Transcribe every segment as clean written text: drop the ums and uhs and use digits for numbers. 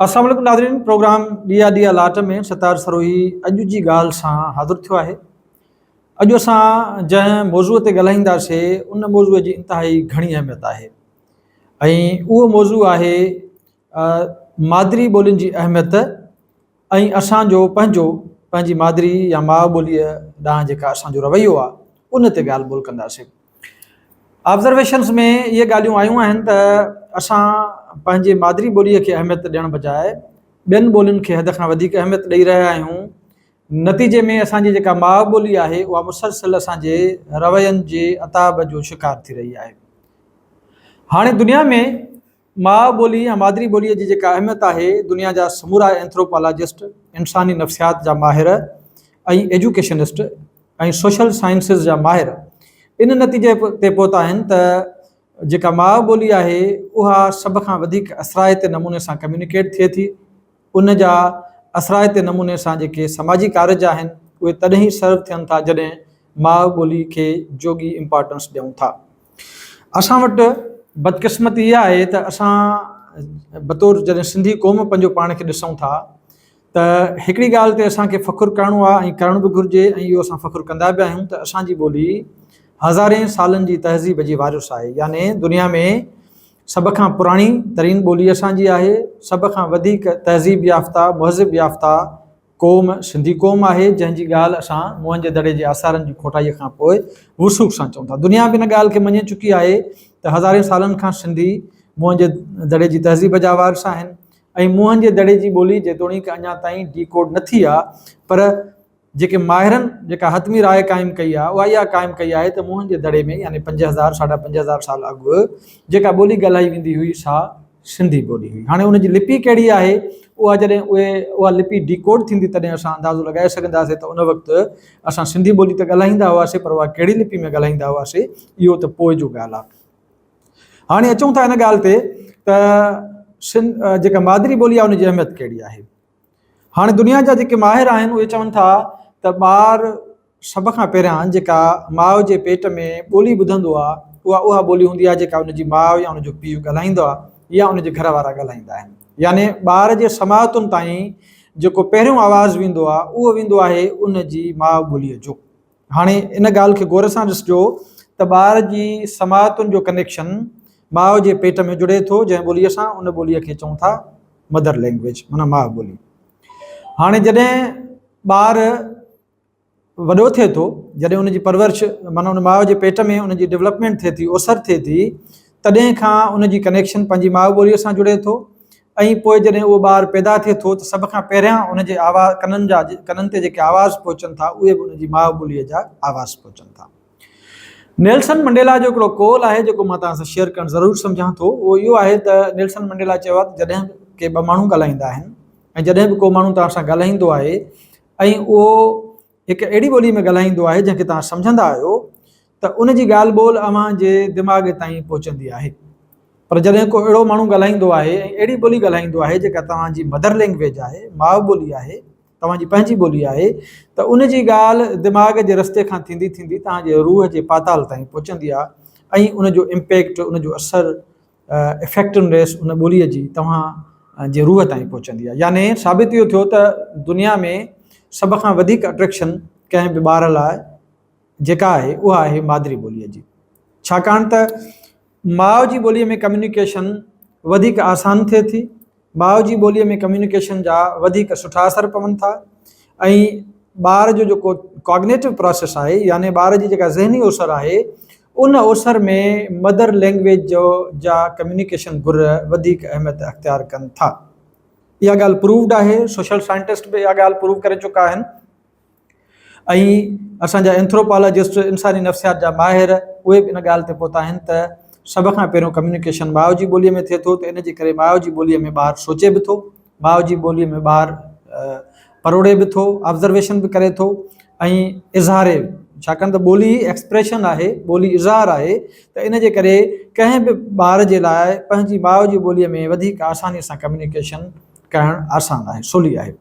السلام عليڪم ناظرين پروگرام ڏيئا ڏيئا لاٽ ۾ ستار سروهي اڄ جي ڳالهه سان حاضر ٿيو آهي اڄ اسان جنهن موضوع تي ڳالهائينداسي ان موضوع جي انتهائي گهڻي اهميت آهي ۽ اهو موضوع آهي مادري ٻولين جي اهميت ۽ اسان جو پنهنجو پنهنجي مادري يا ماء ٻوليء ڏانهن جيڪا اسان جو رويو آهي ان تي ڳالهه ٻولهه ڪنداسين. آبزرويشنز ۾ اهي ڳالهيون آيون آهن ته اسان پنهنجي مادري ٻوليء کي اهميت ڏيڻ بجاء ٻين ٻولين کي حد کان وڌيڪ اهميت ڏئي رهيا آهيون. نتيجي ۾ اسان جي جيڪا ماء ٻولي آهي اها مسلسل اسان جي روين جي عتاب جو شڪار ٿي رهي آهي. هاڻي دنيا ۾ ماء ٻولي يا مادري ٻوليء جي جيڪا اهميت آهي، دنيا جا سمورا اينٿروپالاجسٽ، انساني نفسيات جا ماهر ۽ ايجوڪيشنسٽ ۽ سوشل سائنسز جا ماهر ان نتيجي تي پهتا آهن ته جيڪا ماء ٻولي آهي، اها سڀ کان وڌيڪ اثرائتي نموني سان ڪميونيڪيٽ ٿئي ٿي. ان جا اثرائتي نموني سان جيڪي سماجي ڪارج آهن، اهي تڏهن ئي سرو ٿين ٿا جڏهن ماء ٻولي کي جوڳي امپارٽنس ڏيون ٿا. اسان وٽ بدقسمتي اها آهي ته اسان بطور جڏهن سنڌي قوم پنهنجو پاڻ کي ڏسون ٿا ته هڪڙي ڳالهه تي اسان کي فخر ڪرڻو آهي ۽ ڪرڻ به گهرجي ۽ اهو اسان فخر ڪندا به آهيون ته اسان جي ٻولي هزارين سالن جي تهذيب جي وارث آهي يعني دنيا ۾ سڀ کان پراڻي ترين ٻولي اسان جي آهي سڀ کان وڌيڪ تهذيب يافته مهذب يافته قوم سنڌي قوم آهي، جنهن جي ڳالهه اسان موهن جي دڙي جي آثارن جي کوٽائيء کان پوء وثوق سان چئون ٿا. دنيا به ان ڳالهه کي مڃي چڪي آهي ته هزارين سالن کان سنڌي موهن جي دڙي جي تهذيب جا وارث آهن ۽ موهن جي دڙي جي ٻولي جيتوڻيڪ اڃا تائين ڊي ڪوڊ نه ٿي آهي پر جيڪي ماهرن جيڪا حتمي راء قائم ڪئي آهي اها اها قائم ڪئي آهي ته موهن جي دڙي ۾ يعني 5000 ساڍا 5000 سال اڳ جيڪا ٻولي ڳالهائي ويندي هئي سا سنڌي ٻولي هئي. هاڻي ان جي لپي ڪهڙي آهي، اها جڏهن اهي اها لپي ڊيڪوڊ ٿيندي تڏهن اسان اندازو لڳائي سگهنداسين ته ان وقت اسان سنڌي ٻولي ته ڳالهائيندا هئاسين پر اها ڪهڙي لپي ۾ ڳالهائيندا هئاسين اهو ته پوء جو ڳالهه آهي. هاڻي اچون ٿا ان ڳالهه تي ته سن جيڪا مادري ٻولي آهي ان جي اهميت ڪهڙي آهي. هاڻي دنيا جا جيڪي ماهر آهن اهي چون ٿا ته ٻار سڀ کان پهريان جيڪا ماء جي پيٽ ۾ ٻولي ٻڌندو آهي اها اها ٻولي هوندي آهي جيڪا ان جي ماء يا ان جو پيء ڳالهائيندو آهي يا ان جي گهر وارا ڳالهائيندا آهن يعني ٻار جي سماعتن تائين جيڪو پهريون آواز ويندو آهي اهو ويندو آهي ان جي ماء ٻوليء جو. هاڻي ان ڳالهه کي غور سان ڏسجو ته ٻار جي سماعتن جو ڪنيڪشن ماء جي پيٽ ۾ جڙي ٿو جنهن ٻوليء سان ان ٻوليء کي چئون ٿا مدر لينگويج معنيٰ ماء ٻولي. هاڻي جڏهن ٻار وڏو ٿئي ٿو، جڏهن ان جي پرورش معنيٰ ان ماء جي پيٽ ۾ ان جي ڊولپمينٽ ٿئي ٿي، اوسر ٿئي ٿي، تڏهن کان ان جي ڪنيڪشن پنهنجي ماء ٻوليء سان جڙي ٿو ۽ پوء جڏهن اهو ٻار پيدا ٿئي ٿو ته سڀ کان پهريان ان جي آواز ڪنن جا ڪنن تي جيڪي آواز پهچن ٿا اهي به ان جي ماء ٻوليء جا آواز پهچن ٿا. نيلسن منڊيلا جو هڪڙو قول آهي جيڪو مان توهان سان شيئر ڪرڻ ضرور سمجهان ٿو اهو اهو آهي ته نيلسن منڊيلا چيو آهي ته جڏهن به ڪي ٻه ماڻهو ڳالهائيندا آهن ۽ جڏهن به ڪو ماڻهو توهان سان ڳالهائيندو آهي ۽ اهو هڪ اهڙي ٻولي ۾ ڳالهائيندو آهي جنهن کي توهان سمجهندا آهيو ته ان جي ڳالهه ٻولهه اوهان جي دماغ تائين پهچندي آهي پر جڏهن ڪو اهڙو ماڻهو ڳالهائيندو آهي ۽ اهڙي ٻولي ڳالهائيندو آهي جيڪا توهان جي مدر لينگويج آهي، ماء ٻولي آهي، توهان جي پنهنجي ٻولي آهي ته ان جي ڳالهه دماغ جي رستي کان ٿيندي ٿيندي توهان جي روح جي پاتال تائين پهچندي آهي ۽ ان جو امپيڪٽ، ان جو اثر، افيڪٽونيس ان ٻوليء جي توهان جي روح تائين پهچندي آهي. يعني ثابت اهو ٿيو ته دنيا ۾ سڀ کان وڌيڪ اٽريڪشن ڪنهن به ٻار لاء جيڪا آهي اها آهي مادري ٻوليء جي. ڇاڪاڻ ته ماء جي ٻوليء ۾ ڪميونيڪيشن وڌيڪ آسان ٿئي ٿي، ماء جي ٻوليء ۾ ڪميونيڪيشن جا وڌيڪ سٺا اثر پون ٿا ۽ ٻار جو جيڪو ڪاگنيٽو پراسيس آهي يعني ٻار جي جيڪا ذهني اوسر آهي ان اوسر ۾ مدر لينگويج جو جا ڪميونيڪيشن گر وڌيڪ اهميت اختيار ڪن ٿا. اها ڳالهه پرووڊ آهي، سوشل سائنٽسٽ به اها ڳالهه پروو ڪري چڪا آهن. ۽ اسان جا اينٿروپالاجسٽ، انساني نفسيات جا ماهر، اهي به ان ڳالهه تي پهتا آهن ته سڀ کان پهريون ڪميونيڪيشن ماء جي ٻوليء ۾ ٿئي ٿو ته ان جي ڪري ماء جي ٻوليء ۾ ٻار سوچي به ٿو، ماء جي ٻوليء ۾ ٻار پروڙي به ٿو، آبزرويشن به ڪري ٿو ۽ اظهاري، ڇاڪاڻ ته ٻولي ايڪسپريشن آهي، ٻولي اظهار آهي ته ان جي ڪري ڪنهن به ٻار جي لاء پنهنجي ماء جي ٻوليء ۾ وڌيڪ آسانيء سان ڪميونيڪيشن ڪرڻ آسان آهي، سولي آهي.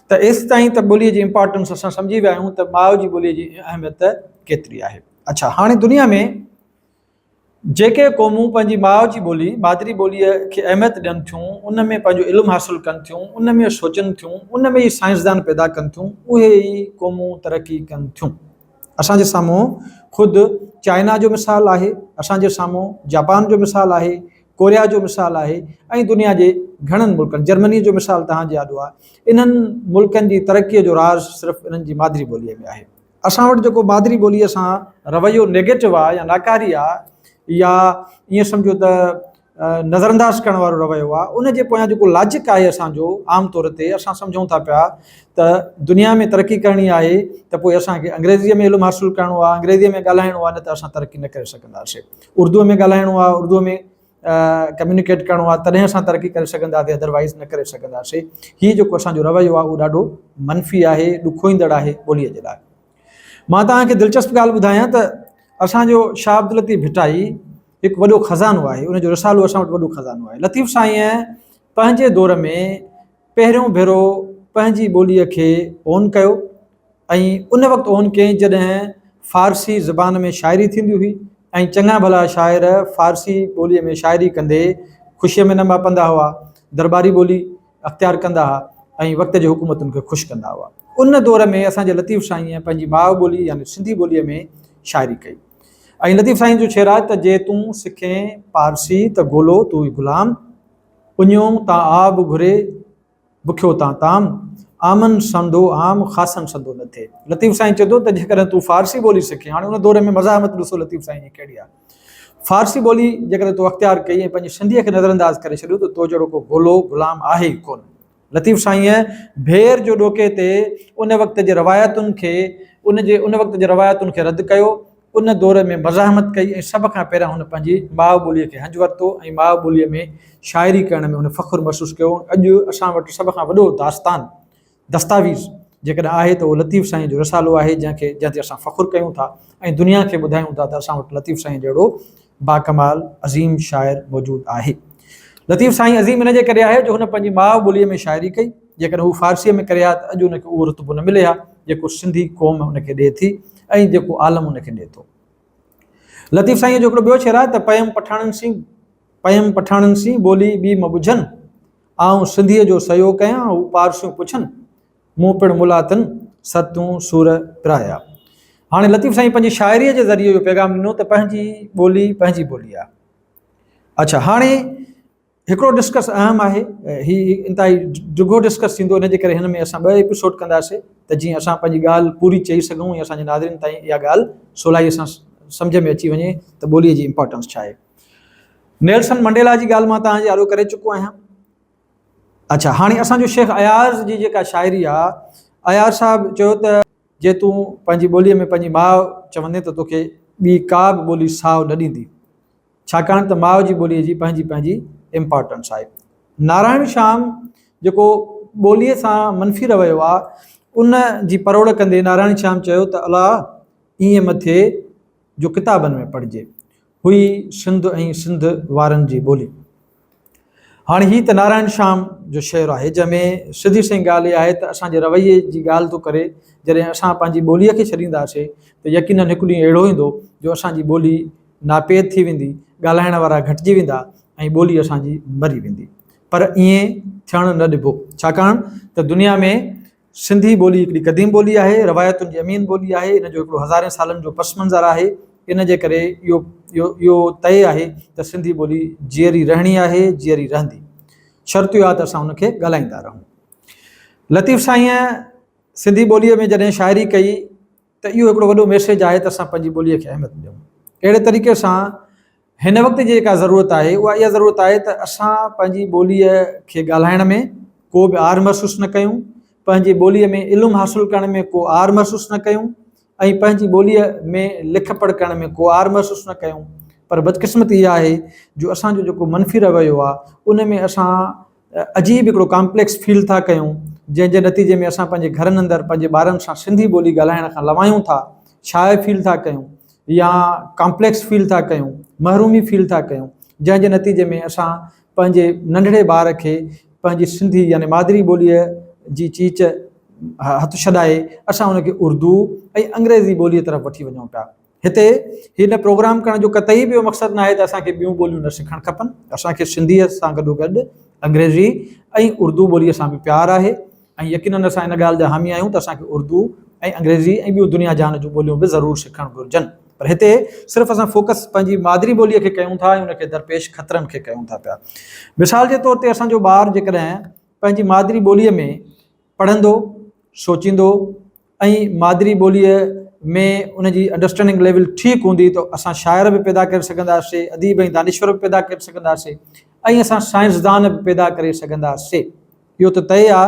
ته ايستائين ته ٻوليء جي امپارٽنس اسان سمجهي ويا آهيون ته ماء جي ٻوليء جي اهميت ڪيتري آهي. اڇا هاڻي دنيا ۾ جيڪي قومون پنهنجي ماء جي ٻولي، مادري ٻوليء، کي اهميت ڏين ٿيون، ان ۾ پنهنجو علم حاصل ڪن ٿيون، ان ۾ سوچن ٿيون، ان ۾ ئي سائنسدان پيدا ڪن ٿيون، اهي ئي قومون ترقي ڪن ٿيون. اسان جي سامهون خود چائنا جو مثال آهي، اسان جي سامهون جاپان جو مثال آهي، ڪوريا جو مثال آهي ۽ دنيا جي گهڻن ملڪن، جرمني جو مثال توهان جي آڏو آهي. انهن ملڪن جي ترقيء جو راز صرف انهن جي مادري ٻوليء ۾ آهي. اسان وٽ جيڪو مادري ٻوليء سان رويو نيگيٽو آ يا ناڪاري آ يا ائين سمجهو ته نظرانداز ڪرڻ وارو رويو آ ان جي پويان جيڪو لاجڪ آهي اسان جو عام طور تي اسان سمجهون ٿا پيا ته دنيا ۾ ترقي ڪرڻي آهي ته پوء اسان کي انگريزيء ۾ علم حاصل ڪرڻو آ انگريزيء ۾ ڳالهائڻو آ نه ته اسان ترقي نه ڪري سگهنداسين اردوء ۾ ڳالهائڻو آ اردوء ۾ ڪميونيڪيٽ ڪرڻو آهي تڏهن اسان ترقي ڪري سگهنداسين ادروائز نه ڪري سگهنداسين هي جيڪو اسانجو رويو آهي اهو ڏاڍو منفي آهي ڏکوئيندڙ آهي ٻوليء جي لاء مان توهان کي دلچسپ ڳالهه ٻڌايان ته اسانجو شاهه عبداللطيف ڀٽائي هڪ وڏو خزانو آهي ان جو رسالو اسان وٽ وڏو خزانو آهي لطيف سائين پنهنجي دور ۾ پهريون ڀيرو پنهنجي ٻوليء کي اون ڪيو ۽ ان وقت اون ڪيائين جڏهن فارسي زبان ۾ شاعري ٿيندي هئي ۽ چڱا ڀلا شاعر فارسي ٻوليء ۾ شاعري ڪندي خوشيء ۾ نه ماپندا هئا، درٻاري ٻولي اختيار ڪندا ها ۽ وقت جي حڪومتن کي خوش ڪندا هئا. ان دور ۾ اسان جي لطيف سائينء پنهنجي ماء ٻولي يعني سنڌي ٻوليء ۾ شاعري ڪئي ۽ لطيف سائين جو شعر آهي ته جي تون سکين پارسي ته گولو توئي غلام، اڃيو تان آب گهري بکيو تان طعام، عامن سندو عام، خاصن سندو نه ٿئي. لطيف سائين چئي ٿو ته جيڪڏهن تون فارسي ٻولي سکين، هاڻي ان دور ۾ مزاحمت ڏسو لطيف سائين جي ڪهڙي آهي. فارسي ٻولي جيڪڏهن تو اختيار ڪئي ۽ پنهنجي سنڌيء کي نظرانداز ڪري ڇڏيو ته تو جهڙو ڪو گولو، غلام، آهي ئي ڪونه. لطيف سائينء ڀير جو ڏوڪي تي ان وقت جي روايتن کي ان جي ان وقت جي روايتن کي رد ڪيو ان دور ۾ مزاحمت ڪئي ۽ سڀ کان پهريان هن پنهنجي ماء ٻوليء کي هنج ورتو ۽ ماء ٻوليء ۾ شاعري ڪرڻ ۾ هن فخر محسوس ڪيو. اڄ اسان وٽ سڀ کان وڏو داستان، دستاويز، جيڪڏهن آهي ته اهو لطيف سائين جو رسالو آهي، جنهن کي جنهن تي اسان فخر ڪيون ٿا ۽ دنيا کي ٻڌايون ٿا ته اسان وٽ لطيف سائين جهڙو باڪمال عظيم شاعر موجود آهي. لطيف سائين عظيم ان جي ڪري آهي جو هن پنهنجي ماء ٻوليء ۾ شاعري ڪئي. جيڪڏهن هو فارسيء ۾ ڪري ها ته اڄ ان کي اهو رتبو نه ملي ها جيڪو سنڌي قوم ان کي ڏئي ٿي ۽ جيڪو عالم ان کي ڏئي ٿو. لطيف سائينء جو هڪڙو ٻيو شعر آهي ته پيم پٺاڻن سين پيم پٺاڻن سين ٻولي ٻي م ٻجهن، آئون سنڌيء جو سعيو ڪيان هو پارسيون پڇن، مون پڻ ملا تن ستون سور پرايا. هاڻي لطيف سائين پنهنجي شاعريء جي ذريعي اهو پيغام ڏنو ته پنهنجي ٻولي پنهنجي ٻولي آهي. اڇا هاڻي هڪڙو ڊسڪس اهم آهي هي انتهائي ڊگهو ڊسڪس ٿيندو ان جي ڪري هن ۾ اسان ٻه ايپيسوڊ ڪنداسين ته جيئن اسان پنهنجي ڳالهه پوري چئي سگهون ۽ اسان جي ناظرين تائين اها ڳالهه سولائي سان سمجهه ۾ اچي وڃي ته ٻوليء جي امپارٽنس ڇا آهي. نيلسن منڊيلا جي ڳالهه مان توهان جي آڏو ڪري چڪو آهيان. اڇا هاڻي اسان جو شيخ اياز جي جيڪا شاعري آ اياز صاحب چيو ته جي تون پنهنجي ٻوليء ۾ پنهنجي ماء چوندين ته توکي ٻي ڪا به ٻولي ساء نه ڏيندي ڇاڪاڻ ته ماء جي ٻوليء جي پنهنجي پنهنجي امپارٽنس آهي. نارائڻ شيام جيڪو ٻوليء سان منفي رويو آ ان جي پروڙ ڪندي نارائڻ شيام چيو ته الا ائين مٿي جو ڪتابن ۾ پڙهجي هئي سنڌ ۽ سنڌ وارن جي ٻولي. هاڻي هي ته نارائڻ شيام جو شعر آهي جنهن ۾ سڌي سئين ڳالهه اها آهي ته اسان جي رويي جي ڳالهه ٿو ڪري جڏهن اسان پنهنجي ٻوليء کي ڇڏينداسين ته يقينن هڪ ڏينهن اهڙو ايندو جو اسان جي ٻولي ناپيد ٿي ويندي، ڳالهائڻ وارا گهٽجي ويندا ۽ ٻولي اسان جي مري ويندي. پر ائين ٿيڻ نه ڏبو ڇاڪاڻ ته دنيا ۾ سنڌي ٻولي هڪڙي قديم ٻولي آهي، روايتن جي امين ٻولي آهي، ان جو هڪڙو هزارين سالن جو پس منظر آهي، ان جي ڪري اهو اهو اهو طئي آهي ته سنڌي ٻولي جيئري رهڻي آهي، جيئري رهندي. شرط اهو آهي ته اسان ان کي ڳالهائيندا رهون. لطيف سائينء سنڌي ٻوليء ۾ جڏهن شاعري ڪئي ته اهو هڪڙو وڏو ميسيج آهي ته اسان پنهنجي ٻوليء کي اهميت ڏيون. اهڙي طريقي سان هن وقت جي جيڪا ضرورت آهي اها اها ضرورت آهي ته اسان پنهنجي ٻوليء کي ڳالهائڻ ۾ ڪو به عار محسوس نه ڪيون، پنهنجي ٻوليء ۾ علم حاصل ڪرڻ ۾ ڪو عار محسوس نه ڪيون ۽ پنهنجي ٻوليء ۾ لک پڙهه ڪرڻ ۾ ڪو عار محسوس نه ڪيون پر بدقسمتي اها آهي جو اسان جو جيڪو منفي رويو آهي ان ۾ اسان عجيب هڪڙو ڪامپليڪس فيل ٿا ڪيون جنهن جي نتيجي ۾ اسان پنهنجي گهرن اندر پنهنجي ٻارن سان سنڌي ٻولي ڳالهائڻ کان لوايون ٿا، شاء فيل ٿا ڪيون يا ڪامپليڪس فيل ٿا ڪيون، محرومي فيل ٿا ڪيون، جنهن جي نتيجي ۾ اسان پنهنجي ننڍڙي ٻار کي پنهنجي سنڌي يعني مادري ٻوليء جي چيچ هٿ ڇڏائي اسان ان کي اردو ۽ انگريزي ٻوليء طرف وٺي وڃون پيا. هتي هن پروگرام ڪرڻ جو قطعي به اهو مقصد ناهي ته اسان کي ٻيون ٻوليون نه سکڻ کپن. اسان کي سنڌيء سان گڏوگڏ انگريزي ۽ اردو ٻوليء سان به پيار آهي ۽ يقينن اسان ان ڳالهه جا حامي آهيون ته اسان کي اردو ۽ انگريزي ۽ ٻيون دنيا جهان جون ٻوليون به ضرور سکڻ گهرجن پر هتي صرف اسان فوڪس پنهنجي مادري ٻوليء کي ڪيون ٿا ۽ ان کي درپيش خطرن کي ڪيون ٿا پيا. مثال جي طور تي اسان جو ٻار جيڪڏهن پنهنجي مادري ٻوليء ۾ پڙهندو، سوچيندو ۽ مادري ٻوليء ۾ ان جي انڊرسٽينڊنگ ليول ٺيڪ هوندي ته اسان شاعر به پيدا ڪري سگهنداسي، اديب ۽ دانشور به پيدا ڪري سگهنداسي ۽ اسان سائنسدان به پيدا ڪري سگهنداسي. اهو ته طئي آ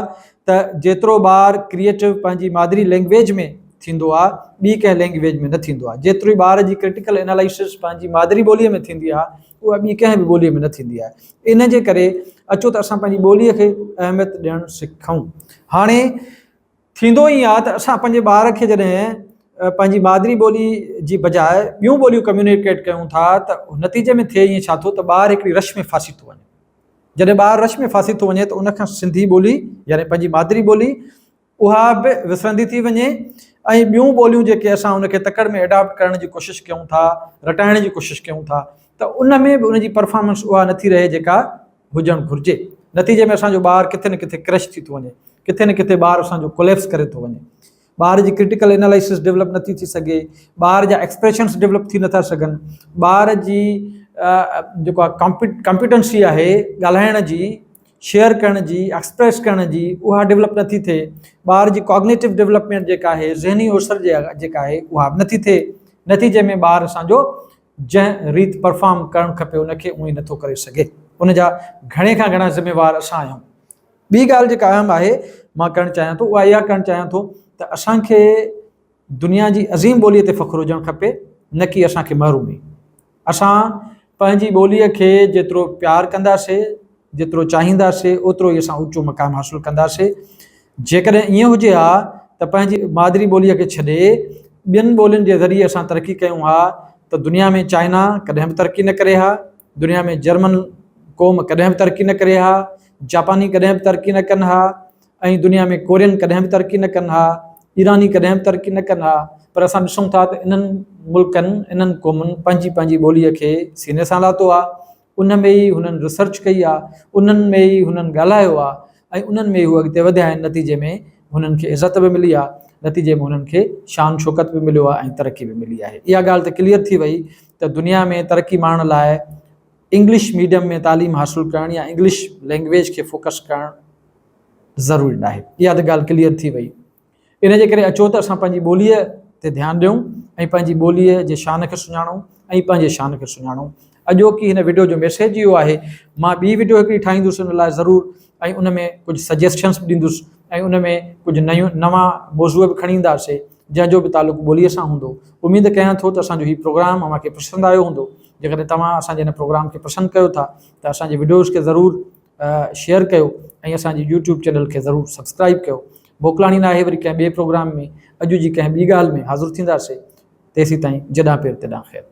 ته جيترو ٻار ڪريئيٽو پنهنجي مادري لينگويج ۾ ٿيندو آ، ٻي ڪنهن لينگويج ۾ نه ٿيندو آ. جيتري ٻار جي ڪرٽيڪل اينالائسز پنهنجي مادري ٻوليء ۾ ٿيندي آ، اها ٻي ڪنهن به ٻوليء ۾ نه ٿيندي آهي. ان جي ڪري اچو ته اسان پنهنجي ٻوليء کي اهميت ڏيڻ سکون. هاڻي ٿيندو ائين آهي ته اسان پنهنجي ٻار کي جڏهن پنهنجي مادري ٻولي جي بجاء ٻيون ٻوليون ڪميونيڪيٽ ڪيون ٿا ته نتيجي ۾ ٿئي ائين ڇا ٿو ته ٻار هڪڙي رش ۾ ڦاسي ٿو وڃي. جڏهن ٻار رش ۾ ڦاسي ٿو وڃي ته ان کان سنڌي ٻولي يعني پنهنجي مادري ٻولي اها به وسرندي ٿي وڃي ۽ ٻيون ٻوليون جيڪي اسان ان کي تڪڙ ۾ اڊاپٽ ڪرڻ جي ڪوشش ڪيون ٿا، رٽائڻ جي ڪوشش ڪيون ٿا ته ان ۾ به ان جي پرفارمنس اها نٿي رهي جيڪا هجڻ گهرجي. نتيجي ۾ اسان جو ٻار ڪٿي نه ڪٿي ڪرش ٿي ٿو وڃي، ڪٿي نه ڪٿي ٻار اسان جو ڪوليپس ڪري ٿو وڃي. ٻار جي ڪرٽيڪل اينالائسس ڊولپ نٿي ٿي سگهي، ٻار جا ايڪسپريشنس ڊولپ ٿي نٿا سگهن، ٻار جي جيڪو آهي ڪمپيٽنسي آهي ڳالهائڻ جي، شيئر ڪرڻ جي، ايڪسپريس ڪرڻ جي اها ڊولپ نٿي ٿئي، ٻار جي ڪاگنيٽو ڊولپمينٽ جيڪا آهي ذهني اوسر جيڪا آهي اها به نٿي ٿئي، نتيجي ۾ ٻار اسان جو جنهن ريت پرفارم ڪرڻ کپي ان کي اونئي نٿو ڪري سگهي، ان جا گهڻي کان گهڻا ذميوار اسان آهيون. ٻي ڳالهه جيڪا اهم آهي مان ڪرڻ چاهيان ٿو اها اها ڪرڻ چاهيان ٿو ته اسان کي دنيا جي عظيم ٻوليء تي فخر هجڻ کپي نه ڪي اسان کي محرومي. اسان پنهنجي ٻوليء کي جيترو پيار ڪنداسي، جيترو چاهينداسي، اوترو ئي اسان اوچو مقام حاصل ڪنداسي. جيڪڏهن ائين هجي ها ته پنهنجي مادري ٻوليء کي ڇڏي ٻين ٻولين جي ذريعي اسان ترقي ڪيون ها ته دنيا ۾ چائنا ڪڏهن به ترقي نه ڪري ها، دنيا ۾ جرمن قوم ڪڏهن به ترقي نه ڪري ها، جاپاني ڪڏهن به ترقي نه ڪن ها ۽ دنيا ۾ ڪورين ڪڏهن به ترقي نه ڪن ها، ايراني ڪڏهن به ترقي نه ڪن ها، پر اسان ڏسون ٿا ته انهن ملڪن، انهن قومن پنهنجي پنهنجي ٻوليء کي سيني سان لاتو آ، ان ۾ ئي هنن ريسرچ ڪئي آ، انهن ۾ ئي هنن ڳالهايو آ ۽ انهن ۾ ئي هو اڳتي وڌيا آهن، نتيجي ۾ هنن کي عزت به ملي آ، نتيجي ۾ هنن کي شان شوڪت به مليو آ ۽ ترقي به ملي آهي. اها ڳالهه ته ڪليئر ٿي وئي ته دنيا ۾ ترقي ماڻڻ لاء انگلش ميڊيم ۾ تعليم حاصل ڪرڻ يا انگلش لينگويج کي فوڪس ڪرڻ ضروري ناهي. اها ته ڳالهه ڪليئر ٿي وئي. ان جي ڪري اچو ته اسان پنهنجي ٻوليء تي ڌيان ڏيون ۽ پنهنجي ٻوليء جي شان کي سڃاڻون ۽ پنهنجي شان کي سڃاڻون. اڄوڪي هن وڊيو جو ميسيج اهو آهي. مان ٻي وڊيو هڪڙي ٺاهيندس ان لاء ضرور ۽ ان ۾ ڪجهه سجيسشنس به ڏيندس ۽ ان ۾ ڪجهه نيون نوان موضوع به کڻي اينداسي جنهن جو به تعلق ٻوليء سان هوندو. اميد ڪيان ٿو ته اسان جو هي پروگرام اوهان کي پسند آيو هوندو. جيڪڏهن توهان اسان جي هن پروگرام کي پسند ڪيو ٿا ته اسان جي وڊيوز کي ضرور شيئر ڪيو ۽ اسان جي يوٽيوب چينل کي ضرور سبسڪرائب ڪيو. موڪلاڻي ناهي وري ڪنهن ٻئي پروگرام ۾ اڄ جي ڪنهن ٻي ڳالهه ۾ حاضر ٿينداسي تيسين تائين جڏان پير تيڏان خير.